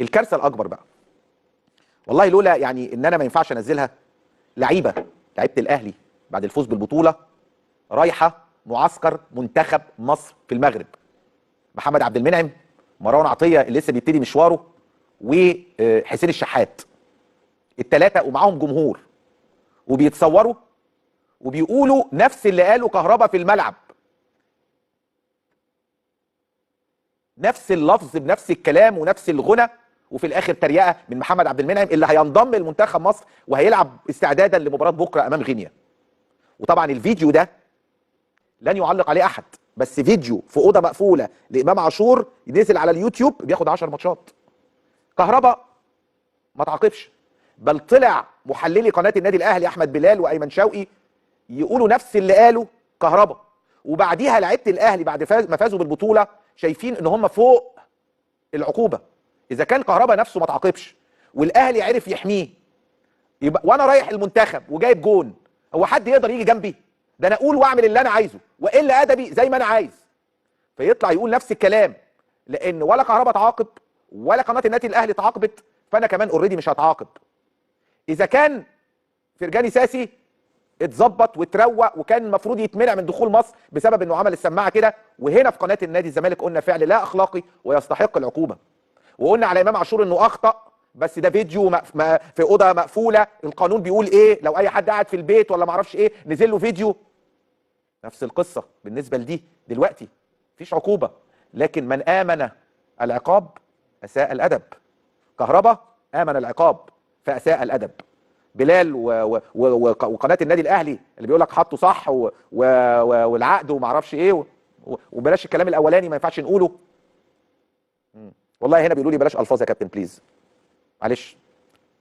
الكارثة الاكبر بقى والله، لولا يعني ان انا ما ينفعش انزلها، لعيبة الاهلي بعد الفوز بالبطولة رايحة معسكر منتخب مصر في المغرب، محمد عبد المنعم، مروان عطية اللي لسه بيبتدي مشواره، وحسين الشحات، الثلاثة ومعاهم جمهور، وبيتصوروا وبيقولوا نفس اللي قاله كهربا في الملعب، نفس اللفظ بنفس الكلام ونفس الغنى، وفي الاخر تريقه من محمد عبد المنعم اللي هينضم لمنتخب مصر وهيلعب استعدادا لمباراة بكره امام غينيا. وطبعا الفيديو ده لن يعلق عليه احد، بس فيديو في اوضة مقفولة لامام عاشور نزل على اليوتيوب بياخد 10 ماتشات. كهربا ما تعاقبش، بل طلع محللي قناة النادي الاهلي احمد بلال وايمن شوقي يقولوا نفس اللي قاله كهربا. وبعديها لعيبة الاهلي بعد ما فازوا بالبطولة شايفين ان هم فوق العقوبة. اذا كان كهربا نفسه ما تعاقبش والاهلي عرف يحميه، يبقى وانا رايح المنتخب وجايب جون، هو حد يقدر يجي جنبي؟ ده انا اقول واعمل اللي انا عايزه والا ادبي زي ما انا عايز. فيطلع يقول نفس الكلام، لان ولا كهربا تعاقب ولا قناة النادي الاهلي تعاقبت، فانا كمان already مش هتعاقب. اذا كان فرجاني ساسي اتظبط واتروق وكان المفروض يتمنع من دخول مصر بسبب انه عمل السماعة كده، وهنا في قناة النادي الزمالك قلنا فعل لا اخلاقي ويستحق العقوبة، وقلنا على امام عاشور انه اخطا، بس ده فيديو في اوضة مقفولة، القانون بيقول ايه لو اي حد قاعد في البيت ولا ما اعرفش ايه نزل له فيديو. نفس القصة بالنسبة لدي دلوقتي مفيش عقوبه، لكن من امن العقاب اساء الادب. كهربا امن العقاب فاساء الادب. بلال وقناة النادي الاهلي اللي بيقول لك حطوا صح والعقد وما اعرفش ايه وبلاش الكلام الاولاني ما ينفعش نقوله. والله هنا بيقولوا لي بلاش الفاظ يا كابتن please، معلش.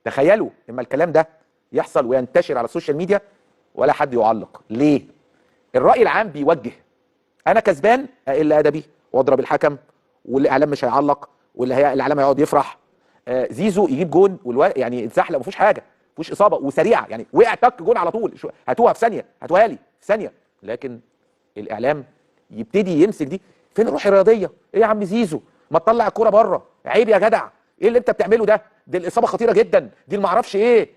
تخيلوا اما الكلام ده يحصل وينتشر على ال social media ولا حد يعلق. ليه؟ الراي العام بيوجه، انا كسبان اقل ادبي واضرب الحكم والاعلام مش هيعلق، واللي هي الاعلام هيقعد يفرح. زيزو يجيب جون يعني اتزحلق ما فيهوش حاجة، ما فيهوش اصابه وسريعة، يعني وقع تك جون على طول، هاتوها في ثانية، هاتوها لي في ثانية. لكن الاعلام يبتدي يمسك دي، فين الروح الرياضية؟ ايه يا عم زيزو؟ ما تطلع الكورة بره، عيب يا جدع، ايه اللي انت بتعمله ده؟ دي الاصابة خطيرة جدا، دي ما اعرفش ايه.